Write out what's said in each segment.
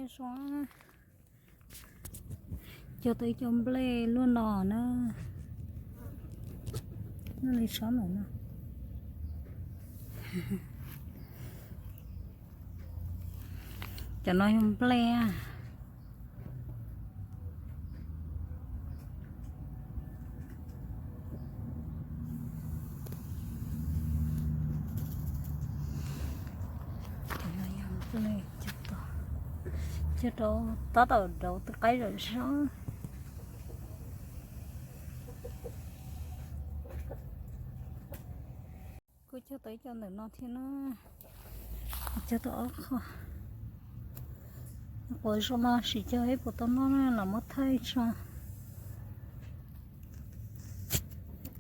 Cog tau ib co nplej luaj no na. Noj li tsob ntawm no. Cov no yog nplej. Cov no yog nplej, cog rau tab tom rauv tej qaib zom zaws. Kuj cog tau ib co ntawm no thiab na. Cog tau ob qho. Quav zoo no sim cog ib puas tau noj na, los muab thaij tso.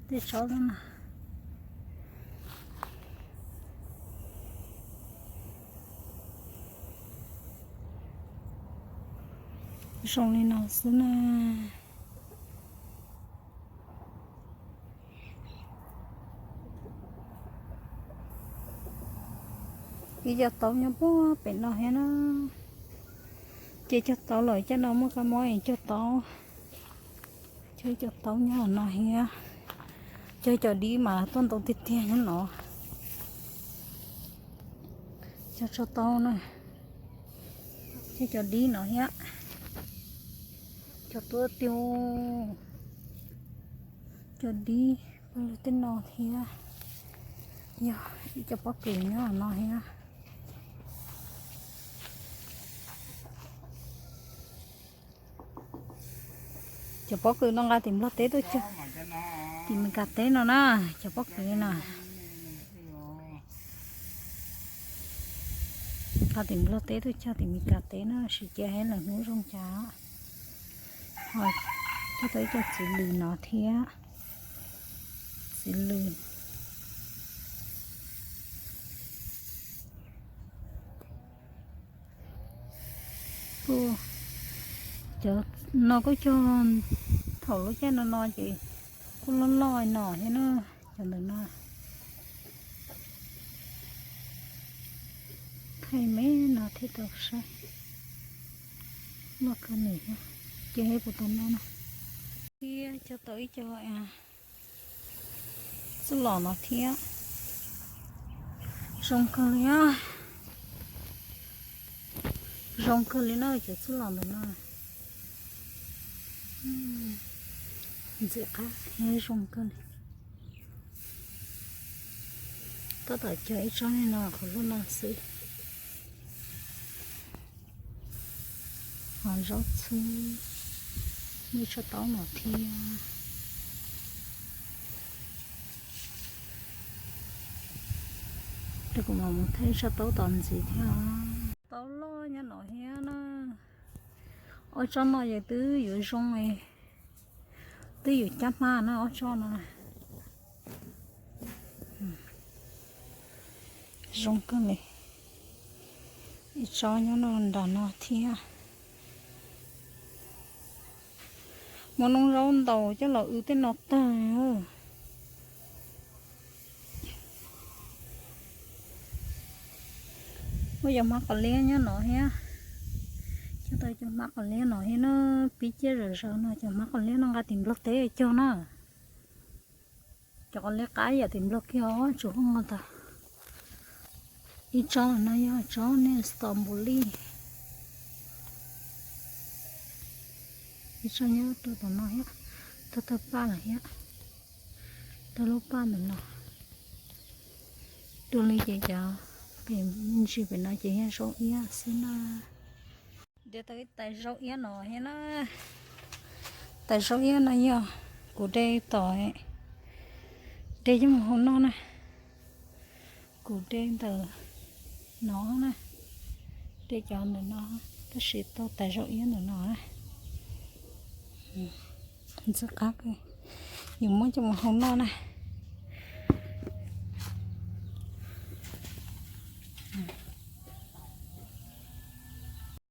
Tej tsob no zoo li no xwb na. Ib co tauv nyob puag pem no thiab na. Ces cog tauv lawm, caj no muaj kab mob es cog tauv. Cog ib co tauv nyob no thiab. Cog cov dib mas tuaj ntau tiag tiag nyob no. Cog tso tau na. Cog cov dib no thiab. Cog tuaj tiag. Cov dib pawg lug tej no thiab. Yog ib co pob kws nyob no thiab. Cov pob kws no nqa tim Nplog teb tuaj cog, tim Meskas teb no na, cov pob kws no. Nqa tim Nplog teb tuaj cog tim Meskas teb na, sim cia seb lwm hnub zoo cas. Ho cog tau ib co txiv lws no thiab. Txiv lws. Cov no kuj cog thaum lub caij no no ces kuj loj loj no thiab na, cov ntawm no. Thaij me no thiaj tau saib. Loj kawg nws thiab, ces puas tau noj na. Thiab cog tau ib co txuj lom no thiab. Zoo kawg li, zoo kawg li na cov txuj lom ntawm no. Ntxim qab thiab zoo kawg li. Tab tom cog ib tsob li no qhov lub no xwb. Ho zaub txhwb, muaj ib tsob taub no thiab. Rau kuv mam mus thaij ib tsob taub tom ntxiv thiab. Taub loj nyob no thiab na. Ob tsob no ces twb yuav zoo, twb yuav cab hmab na ob tsob no. Zoo kawg li. Ib tsob nyob no nram no thiab. Muaj noob zaub ntaus coj los w tej no tag. Muaj cov hmab qos liab nyob no thiab. Cog tau cov hmab qos liab no thiab na, pib ciaj zom zaws no, cov hmab qos liab no nqa tim Nplog teb cog na. Cov qos liab qab yam tim Nplog kiag os, tsuas muaj tau ib tsob no yog tsob niag stromboli. Ib tsob nyob rau tom no thiab, tag tag paj lawm thiab, tag lub paj ntawm no. Dua li ces cov pem ntsis pem no ces yog zaub iab xwb na. De tau ib tais zaub iab no thiab na. Tais zaub iab no yog kuv de tom, de coj mus hau noj na. Kuv de ntawm no na, de cov ntawm no, tab sis tau tais zaub iab ntawm no na. Ntxim qab, yuav muab coj mus hau noj na.